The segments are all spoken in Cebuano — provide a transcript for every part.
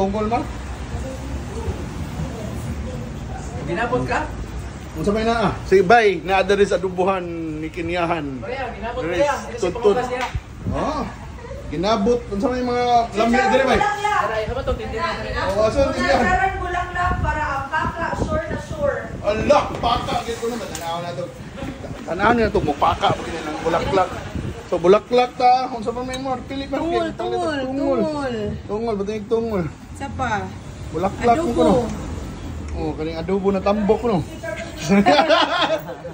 Tungol man. Ginabot ka? Unsa may naa? Sige, bay, naa diri sa adubuhan ni Kinyahan. Korea, ginabot Diri, kaya. Ito si tuntun. pangugas niya. Oh. Ginabot unsa may mga lami diri bay? Aray, ano to? Tindihan. Oh, asa tindihan? Charon bulaklak para ang paka sure na sure. Ala, paka gyud ko naman tanaw na to. Tanaw na to mo paka pag ng bulaklak. So bulaklak ta, unsa pa may more pili pa Tungol, tungol, tungol. Tungol, ba't tungol? Sa pa? Bulaklak ko Adobo. no. Oh, kaning adobo na tambok no.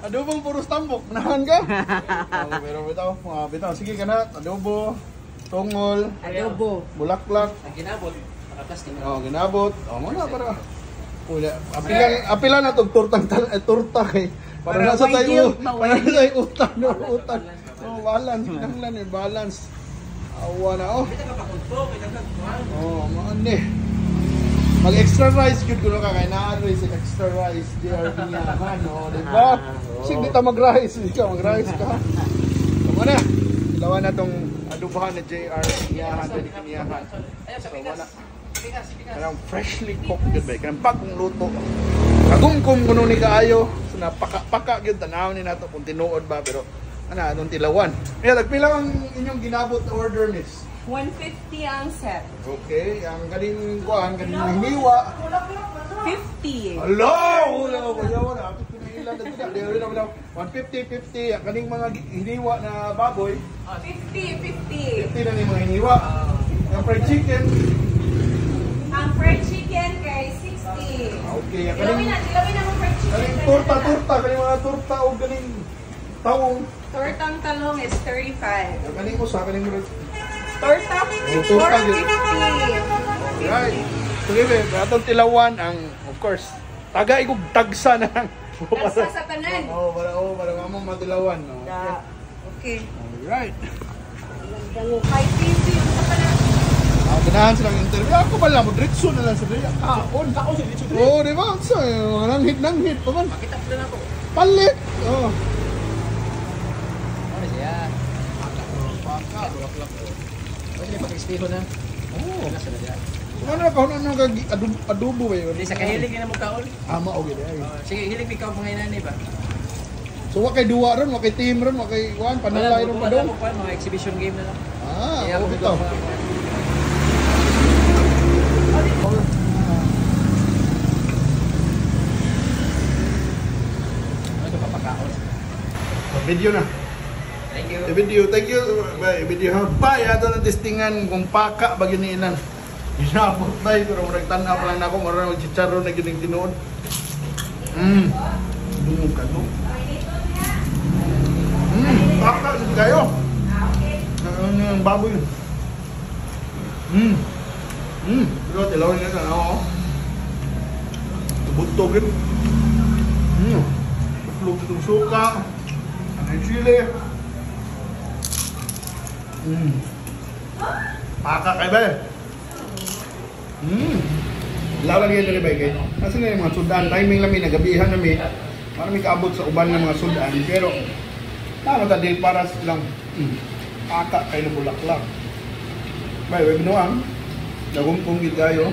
Adobong puros tambok, nahan ka? Oh, pero bitaw, mga bitaw. Sige ka na, adobo, tungol, Adobo. bulaklak. Ang ginabot, nakaplastic. Oh, ginabot. Oh, mo na para. Ula, apila apila na tog tortang torta kay para Para nasa may tayo, guilt ba, para may sa tayo utang, no, utang. Oh, balance, kinahanglan eh, balance. Awa na oh. Kita ka pa kunto, kita ka kuhan. Oh, maan eh. Mag extra rice gyud kuno ka kay naa rice extra rice JRB nga no, di ba? Sige di ta mag rice, di ka mag rice ka. Tama na. Ilawan na tong adubahan ni JR Kinyahan, ni Kinyahan. Ayaw, sa So, pikas. wala. Pikas, pikas. Kanang freshly cooked gyud ba? Kanang bagong luto. Kagumkum kuno ni kaayo. So napaka-paka gyud tanaw ni nato kung tinuod ba pero ana atong tilawan. Eh tagpila ang inyong ginabot na order, miss? 150 ang set. Okay, ang galing kuan, galing hiniwa. 50. Hello! Wala ko kuya, wala. Apit ko na ilan na sila. Di rin ako 150, 50. Ang kaning mga hiniwa na baboy, 50, 50. 50 na ni mga hiniwa. Ang fried chicken, Ang fried chicken kay 60. Okay. Ang Tilawin kaning, na, tilawin na mo fried chicken. kaning torta, torta, kaning mga torta o ganing tawong. Tortang talong is 35. Ang kaning usa, kaning Torta, Oh, torta yun. 450. Right. Sige, be, atong tilawan ang, of course, taga ikog tagsa na lang. Tagsa sa tanan. Oo, para, oo, para mamang matilawan. No? Da. Okay. Alright. Kay 50 yung sa pala. Ah, ganahan silang interview. Ako pala, mo diretso na lang sa diri. Kaon. Ako si Richard. Oo, di ba? So, mga nanghit, nanghit pa man. Makita ko na ako. Palit! Oo. Ano siya? Paka, bulaklak. Ano siya pag-istiho na? Oo. Wala sila diyan. Ano na kaon ano kag adobo ba yun? Hindi sa kahilig na mo kaon. Ama og gid ay. Oh, sige, hilig mi kaon mga inani ba? So wa kay duwa ron, wa kay team ron, wa kay kuan panalay ron pa Wala dong. mo kuan, mga exhibition game na lang. Ah, Kaya oo ako bitaw. Ano ito papakaon? Video na. Thank you. Video, thank you. Bye, video. Bye, ato na testingan kung paka ba gyud ni ilan. Ginabot tayo, pero murag tan-aw pa lang nako, murag magchicharon na gyud ning tinuod. Dungog ka to. Paka gyud kayo. Ano yung baboy? Pero tilawin na ka na oh. Tubod-tog yun. Tuklog itong suka. Ang chili. Paka kay ba? Lawa lagi diri ba kay? Kasi na yung mga sudan, timing lang mi nagabihan na mi. Para mi kaabot sa uban ng mga sudan pero tama ta di para lang paka kay na bulaklak. Bay, way binuang. Nagumpong gid kayo.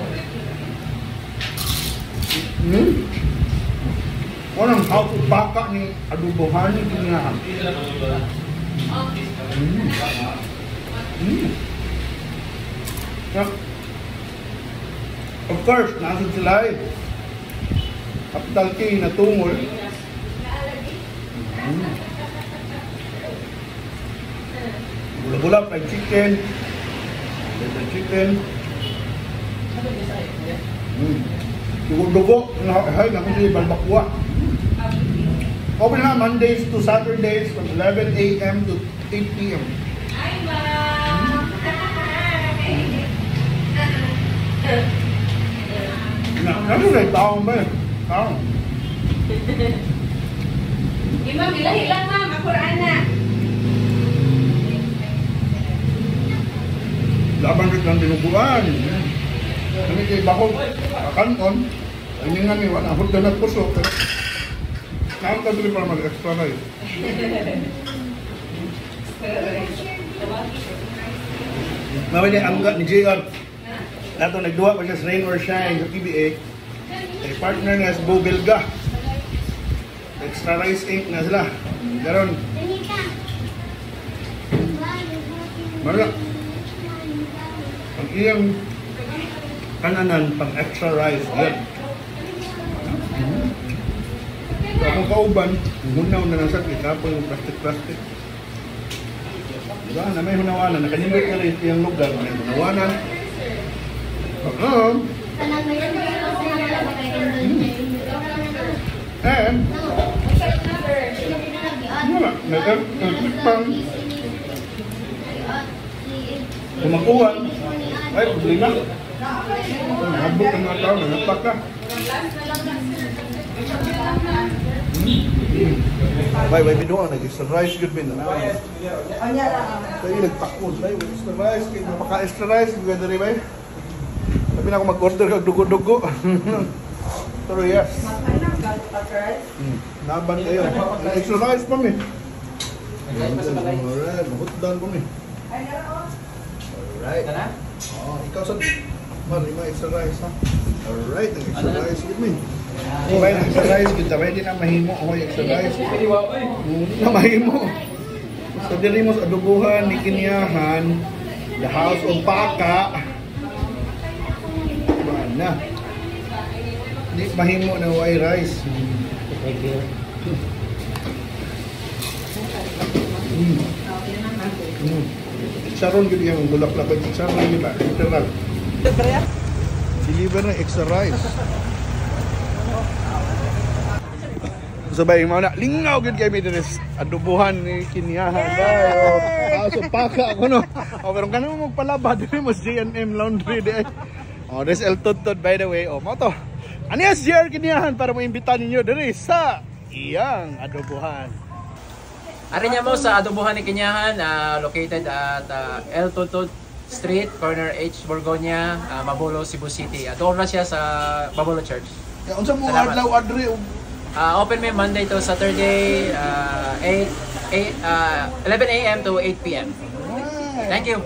Walang how to baka ni adubohan ni kinyahan. Yeah. Of course, nasa sila eh. Capital K na tungol. Bula-bula, fried chicken. Fried chicken. Dugo-dugo, hay, naku si balbakwa. Open na Mondays to Saturdays from 11 a.m. to 8 p.m. Hi, ma'am. Na, nasa sa taong ba eh? Taong. Di ma'am, ilahi lang ma'am. Ako ra ana. Laban rin lang dinuguan. Kami kay Bakog, kakanton. Ay nga ni, wala hod na puso. Pero, naam ka dili para mag-extra na eh. Mawin ni angga ni JR. Nato nagduha pa siya sa Rain or Shine sa PBA. Kay partner niya si Beau Belga. Extra Rice Inc. na sila. Karon, wala. Ang iyang kananan pang extra rice. Yan. So, akong kauban, hunaw na lang sa ikapon yung plastic-plastic. Diba? Na may hunawanan. Nakanindot na rin iyang lugar. May hunawanan. Oo. And, wala. Nag-electric pan. Kumakuha. Ay, problema. Nahabot ang mga tao, nangapak ka. Bay, bay, binuang, nag-extra rice, good bin. Tayo nagpakod, bay, extra rice, kaya mapaka-extra rice, ganda rin, bay. Sabi na ako mag-order kag dugo-dugo. Pero yes. Laban kayo. Extra rice pa mi. Alright, mahutdan pa mi. Alright. Oh, ikaw sa Mar, ima extra rice ha. Alright, ang extra rice gid mi. Bay, ang extra rice gid ready na mahimo ako extra rice. Na mahimo. So diri mo sa adubuhan ni Kinyahan, the House of Paka. Na. Di mahimo na way rice. Thank you. Chicharon gid yung bulaklak kay chicharon gid ba? Literal. Deliver na extra rice. So bay mao na lingaw gid kay mi diri sa adubuhan ni Kinyahan. Oh, so paka ako no. Oh, pero kanamo magpalaba diri mo sa J&M Laundry di. Oh, this El Tudtud by the way. Oh, mo to. Ani as JR Kinyahan para mo imbita ninyo diri sa iyang adobohan. Ari niya mo sa adobohan ni Kinyahan, located at El Tudtud Street, corner H Borgonia, Mabolo, Cebu City. Doon na siya sa Mabolo Church. Ya, unsa mo Salamat. adlaw adri og Open may Monday to Saturday, 8, 8, 11 a.m. to 8 p.m. Thank you.